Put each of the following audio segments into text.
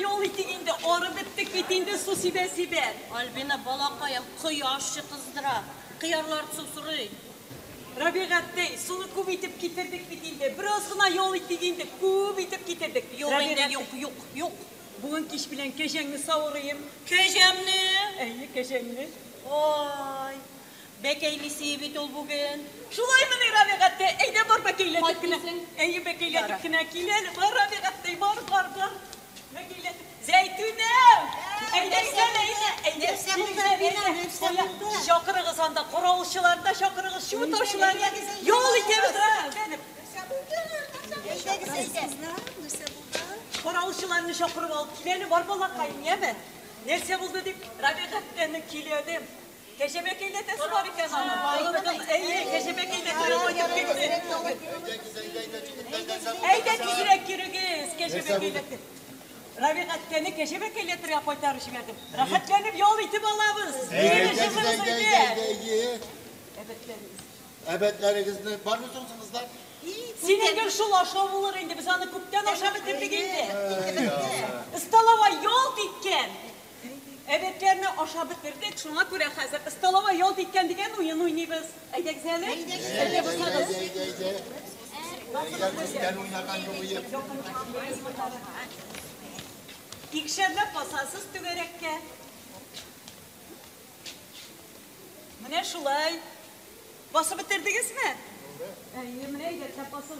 ял итик инде, арып беттек бит инде су сибә-сибә. Альбина, балакаем, кояш кыздыра. Кыярлар су сорый. Рабигаттай, суны күп итеп китердек бит инде. Бераз гына ял итик инде, күп итеп китердек. Юк инде, юк, юк, юк. Бүген кич белән кәҗәңне савырыйм. Кәҗәмне? Әйе, кәҗәңне. Ой, бәкәйлисе бит ул бүген. Шулаймыни, Рабигаттай? Әйдә бар бәкәйләтеп кенә. Әйе, бәкәйләтеп кенә кил әле. Бар, Рабигаттай, бар, бар, бар. Бәкәйләтеп. Зәйтүнә! Әйдә, әйдә, әйдә, әйдә. Нәрсә булды, Альбина, нәрсә булды? Чакырыгыз анда каравылчыларны да чакырыгыз, чүт таучыларны. Ял итәбез, рәхәтләнеп. Әйдәгез, әйдә. Нәрсә булды? Каравылчыларны чакырып алып кил әле, бар балакаем, яме? Нәрсә булды дип, Рабигатьтәне киләдем. Кәҗә бәкәйләтәсе бар икән аның. Әйе, кәҗә бәкәйләтергә кайтып китте. Әйдә тизрәк йөрегез, кәҗә бәкәйләтеп. Рабигатькәне кәҗә бәкәйләтергә кайтарып җибәрдем. Рәхәтләнеп ял итеп алабыз. Әйдә. Әбәтләрегезне бармы соң кызлар? Синең гел шул ашау булыр инде, без аны күптән ашап бетердек инде. Столовая ялт иткән. Әбәтләрне ашап бетердек, шуңа күрә хәзер столовая ялт иткән дигән уен уйныйбыз. Әйдәгез әле. Әйдә басабыз. Әйдә, әйдә. Күптән уйнаган юк иде. Икшәрләп басасыз түгәрәккә. Менә шулай. Басып бетердегезме? Әйе, менә әйдәкләп басып.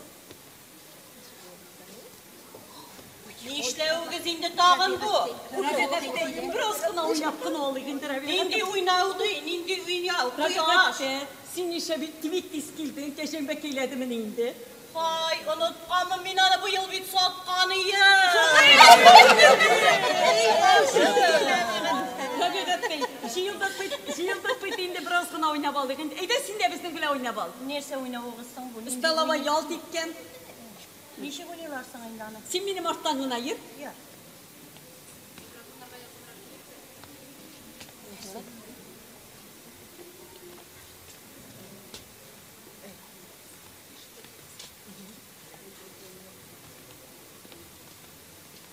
Нишләвегез инде тагын бу? Бераз кына уйнап кына алыйк инде, Рабига. Нинди уйнау ди, нинди уйнау, кояш. Рабига, син ничә бит бик тиз килдең, кәҗәң бәкәйләдемени инде? Һай, онытканмын мин аны быел бит саткан идем. Рабига, җыелдык бит, җыелдык бит инде, бераз кына уйнап алдык инде. Әйдә, син дә безнең белән уйнап ал. Нәрсә уйнавыгыз соң бу? Столовая ялт иткән. Ничек уйныйлар соң инде аны? Син минем арттан гына йөр. Йөр.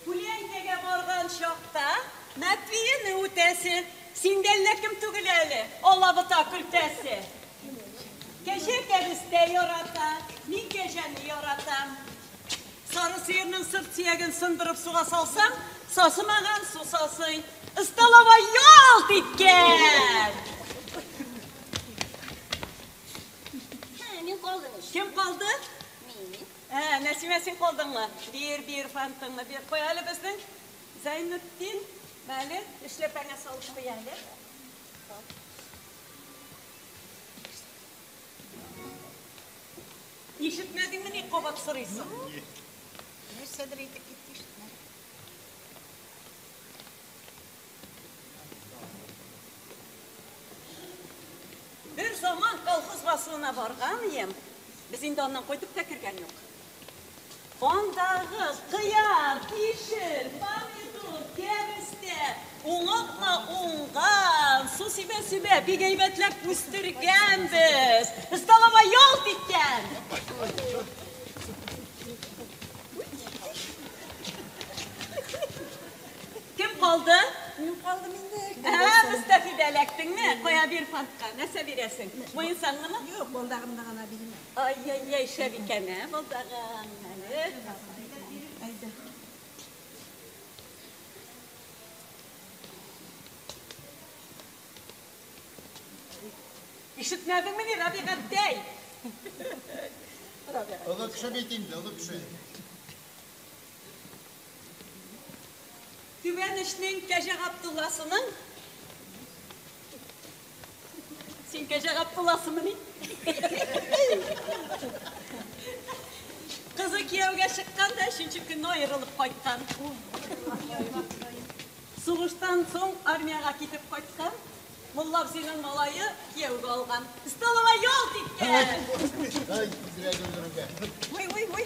Пүләңкәгә барган чакта Мәтвияне үтәсе. Син дә әллә кем түгел әле, алабыта көлтәсе. Кәҗә кәбестә ярата, мин кәҗәне яратам. Сары сыерның сырт сөяген сындырып суга салсаң, сасымаган су сасый. Столовая ялт иткән! Мин калдым ич. Кем калды? Мин. Ә, Нәсимә, син калдыңмы? Бир, бир, фантыңны бир. Куй әле безнең Зәйнетдин, мәле, эшләпәңә салып куй әле. Ишетмәдеңме ни кабат сорыйсың? Нәрсәдер әйтеп китте, ишетмәдем. Бер заман колхоз басуына барган идем. Без инде аннан кайтып та кергән юк. Андагы кыяр, кишер, помидор, кәбестә, уңыкмы уңган, су сибә-сибә, бик әйбәтләп үстергәнбез. Столовая ялт иткән. Кем калды? Мин калдым инде. Ә, Мустафида эләктеңме? Кая бир фантка, нәрсә бирәсең? Муенсаңнымы? Юк, балдагымны гына бирмә. Ай-яй-яй, шәп икән, ә, балдагың. Әле. Әйдә. Ишетмәдеңмени, Рабигаттай? Олы кеше бит инде, олы кеше. Түбән очның Кәҗә Габдулласының. Син Кәҗә Габдулласымыни? Кызы кияүгә чыккан да өченче көнне аерылып кайткан. Сугыштан соң армиягә китеп кайткан. Мулла абзыйның малае кияүгә алган. Столовая ялт иткән. Ай, тизрәк өлгерергә. Ой, ой, ой.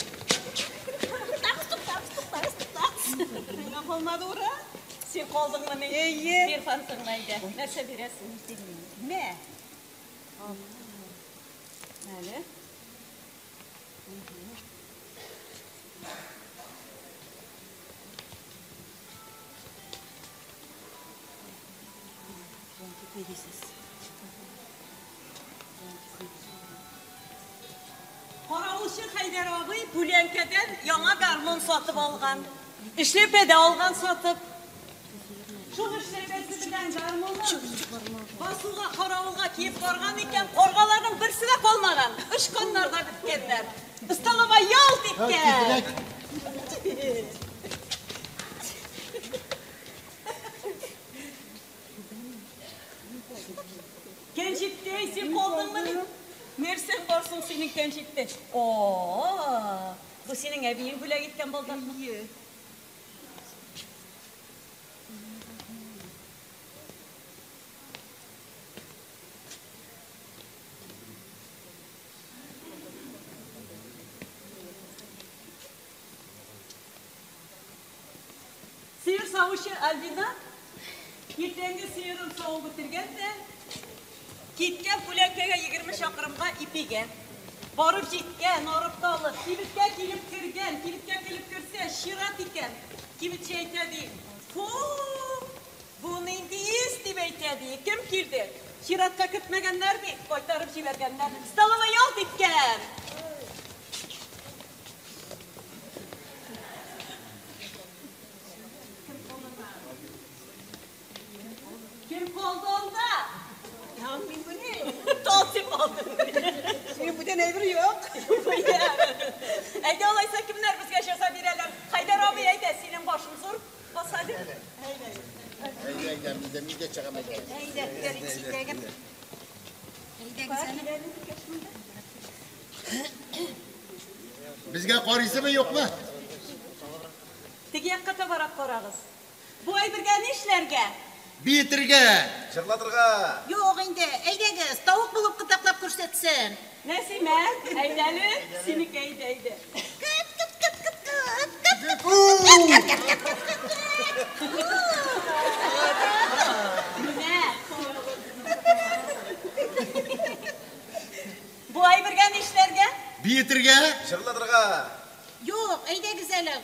Туктагыз, туктагыз, туктагыз, туктагыз. Миңа булмады, ура. Син калдыңмы ни? Әйе. Бир фантыңны әйдә. Нәрсә бирәсең? Мә. Әле. Ни дисез? Каравылчы Хәйдәр абый Пүләнкәдән яңа гармун сатып алган. Эшләпә дә алган сатып. Шул эшләпәсе белән гармунын басуга каравылга киеп барган икән, каргаларның берсе дә калмаган. Очканнар да беткәннәр. Столовая ялт иткән. Тизрәк. Кәнҗиттәй, син калдыңмыни? Нәрсәң бар соң синең кәнҗиттә? О, бу синең әбиең бүләк иткән балдакмы? Әйе. Сыер савучы Альбина иртәнге сыерын савып бетергән дә киткән Пүләнкәгә 20 чакрымга ипигә. Барып җиткән, арып талып, кибеткә килеп кергән, кибеткә килеп керсә, чират икән. Кибетче әйтә ди: "Фу, бу нинди ис?" дип әйтә ди. Кем килде? Чиратка көтмәгәннәр бит, кайтарып җибәргәннәр. Столовая ялт иткән. Кем калды анда? Я, мин моны. Талсып алдың. Синең бүтән әйбер юк. Әйдә, алайса кемнәр безгә җәза бирәләр? Хәйдәр абый, әйдә, синең башың зур. Бас әле. Әйдә, әйдә, мин дә, мин дә чыгам әйдә. Әйдә, Фәрит, син дә кер. Әйдәгез әле. Безгә карыйсымы, юкмы? Теге якка табарак карагыз. Бу әйбергә нишләргә? Биетергә. Җырлатырга. Юк инде, әйдәгез, тавык булып кытаклап күрсәтсен. Нәсимә, әйдә әле, синеке, әйдә, әйдә. Кыт, кыт, кыт, кыт, кыт, кыт, кыт, кыт, кыт, кыт, кыт, кыт. Менә. Бу әйбергә нишләргә? Биетергә. Җырлатырга. Юк, әйдәгез әле.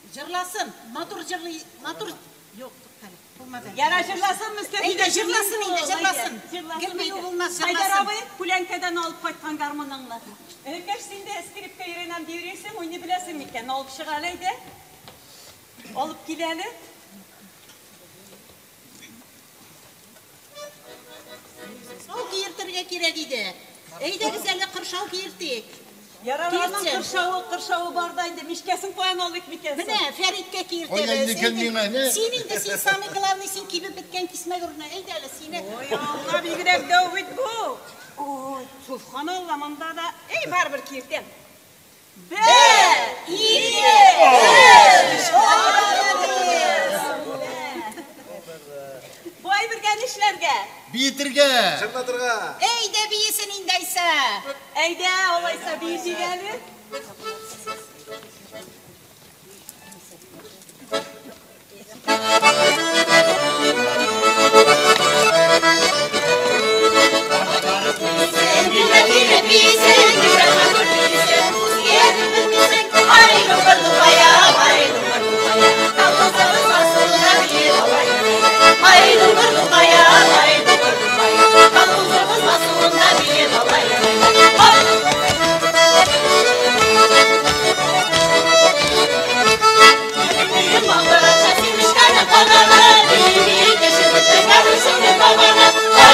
Җырласын, матур җырлый, матур. Юк, туктале, булмады. Яра, җырласын, Мөстәфидә. Әйдә, җырласын инде, җырласын. Гел бию булмас, Хәйдәр җырласын. абый, Пүләнкәдән алып кайткан гармуныңны. Энекәш, син дә скрипка өйрәнәм дип йөрисең, уйный беләсең микән? Алып чык әле, әйдә. Алып кил әле. Кыршау киертергә кирәк иде. Әйдәгез әле, кыршау киертик. Ярар, аның Киертсен. кыршавы, кыршавы бар да инде, мичкәсен каян алыйк микән соң? Менә Фәридкә киертәбез. Кая инде кем миңа, не? Син инде, син самый главный, син кибеп беткән кисмәк урынына. Әйдә әле сине. Ой, Алла, бигрәк дәү бит бу. Ой, субханалла, монда да, эй, барыбер киертәм. Бер, ике, өч. Бу әйбергә нишләргә? Биетергә. Җырлатырга. Әйдә биесен инде Айса. Әйдә, алайса биетик әле. Bye.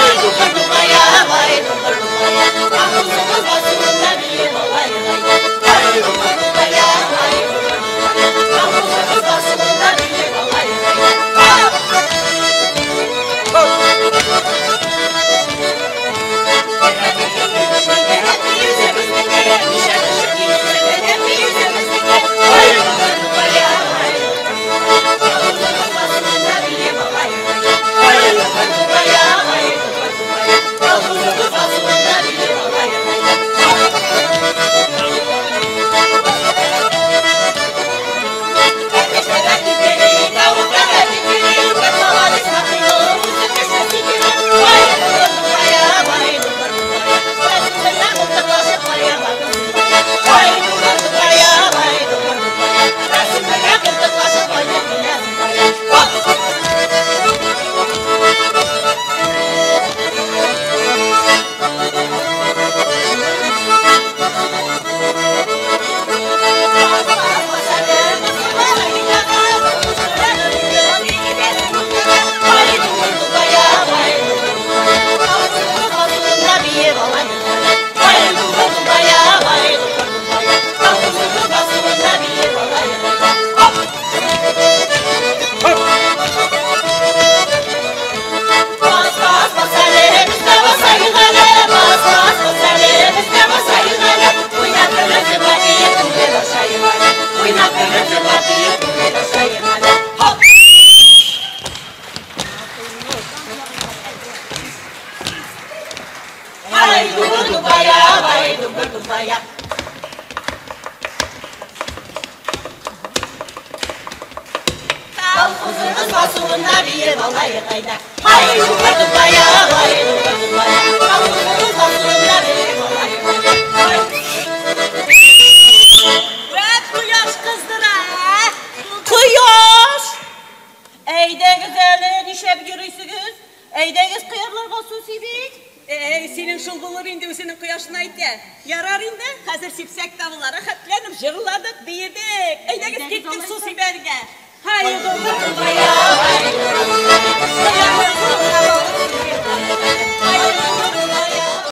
туплая. Колхозыбыз басуында биеп алайык әйдә. Һай, тука туплая, һай, тука туплая. Колхозыбыз басуында биеп алайык әйдә. Һай. Вәт кояш кыздыра, ә? Кояш! Әйдәгез әле, нишләп йөрисегез? Әйдәгез кыярларга су сибик. Әй, синең шул булыр инде үзенең кояшын әйтә. Ярар инде, хәзер сипсәк тә була. Рәхәтләнеп җырладык, биедек. Әйдәгез киттек су сибәргә. Һай, тука туплая, һай, тука туплая.